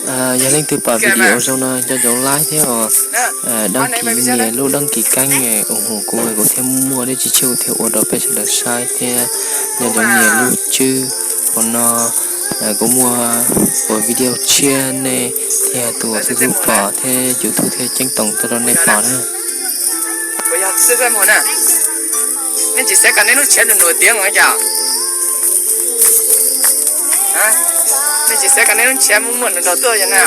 Yog leej twg pom video zoo no nco ntsoov like thiab os, đăng ký nias lub đăng ký kênh ủng hộ kuv, kuv thiaj muaj dab tsi tshiab kuv thiaj ua rau peb sawv daws saib thiab. Nco ntsoov nias lub tswb hauv no, kuv muaj ua video tshiab nej thiaj tus tus pom thiab YouTube thiaj ceeb toom tuaj rau nej pom na. Kuv yog xwb peb mus na. Nej tsis xav kom nej lub tshiab nrog nrog tiag los cas? Nej tsis xav kom nej lub tshiab muaj muaj nrog nrog tuaj yog na?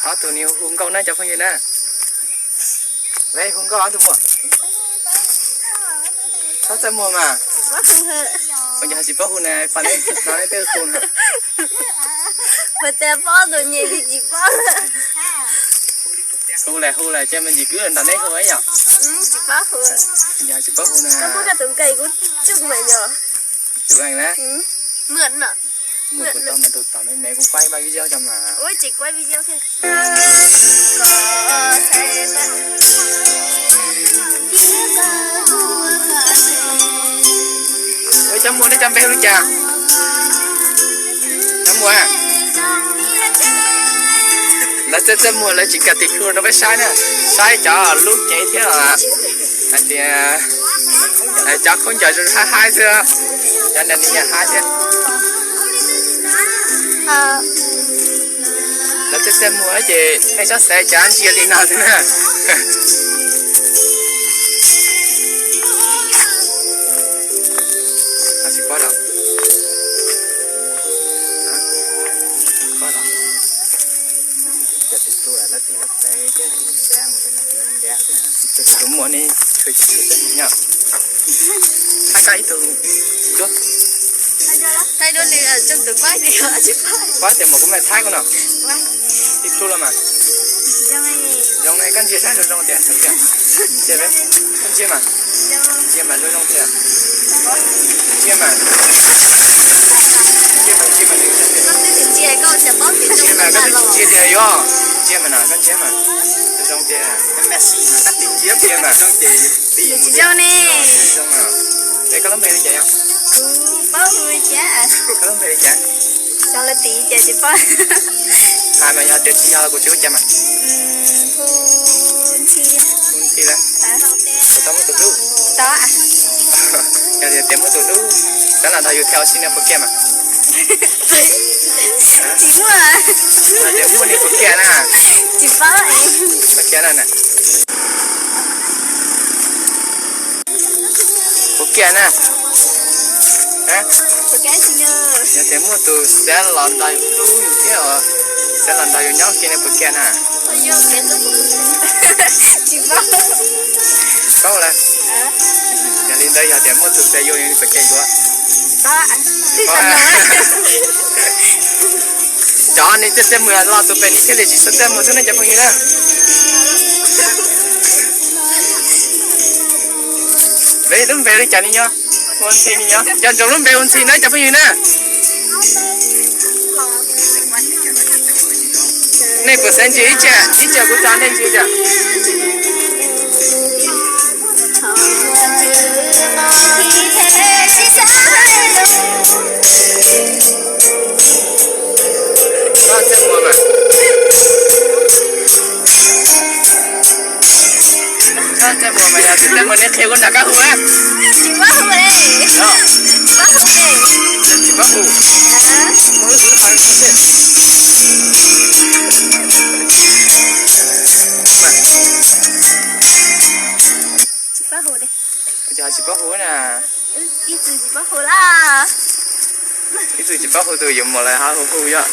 Ob tug ni hu nkauj na cov phooj ywg na. Hu nkauj ob tug muam. Txhob txaj muag mas. Ua cas tsis paub hu na, fais no nej twb hu no. Hu lawm hu lawm ces me ntsis kwv nrog neb hu yom. Tsis paub hu na. Tus nqaij kuv tsuj mas yog. Tus nqaij na. Mus kuv tau mas tus tom me me kuv quay vaj video cov mas. Ua cov muam nej cov npe hu li cas? Cov muam, lawv txaj txaj muag lawv tsis kam tis hu rau peb saib na, saib cov lub cev thiab hais tias cov khaub ncaws zoo haib haib xwb, cov nram ni yam haib thiab. Lawv txaj txaj muag ces nej txhob xav cas ntsia li no xwb na. Tsis paub lawm. Tsis paub lawm. Cov tus tub lawv tig lawv txawv thiab, mus rau no tig ntiav thiab. Tus muam ni, nyob. Thaij koj ib tug duab. Thaij duab li, tsoom tus kuab tias, kuab tias mas kuv mam thaij koj no. Ib pluj los mas. Zoo ne, koj ntsia saib zoo zoo tias, ntsia, koj ntsia mas. Ntsia mas zoo zoo tias. Ntsia mas. Ntsia mas, ntsia mas, ntsia mas, koj twb ntsia tias yog. Ntsia mas no, koj ntsia mas. Zoo zoo tias. Ntsia mas. Tsis zoo ne. Zoo mas. Es koj lub npe li cas yog? Kuv paub hu li cas? Koj lub npe li cas? Xyov lawv tis ces tsis paub. Hais mas yog tias tsis yog los kuv tsis ua cas mas. Hu Ntxhi. Hu Ntxhi lawm. Kuv tau muaj tus hlub. Tau. Yog tias tias muaj tus hlub, xav los nrog yus tham ua si no puas kiaj mas? Tsis muaj. Yog tias muaj ni puas kiaj na? Tsis paub. Puas kiaj na? Puas kiaj na? Yog tias muaj tus xav los nrog yus hlub yus thiab os, xav los nrog yus nyob kiag no puas kiaj na? Tsis paub lawm. Yog li ntawd yog tias muaj tus xav yuav yus puas kiaj yuav? Cov ni txaj txaj muag los tus pem ni thiaj li tsis txaj txaj muag xwb ne cov phooj ywg na. Lub npe li cas ni nyob? Hu Ntxhi ni nyob. Nco ntsoov lub npe hu Ntxhi na cov phooj ywg na. Nej puas xav ntsia ib tsam, ib tsam kuv tso nej ntsia tsam. Txaj muag mas. Txaj muag mas yog txaj muag nej qhia kuv nrog koj hu na. Tsis paub hu li. Tsis paub hu. Tsis paub hu. Tsis paub hu li. Ua cas tsis paub hu na? Ib txwm tsis paub hu lawm. Ib txwm tsis paub hu tus yuav mus lawm ho hu hu yom.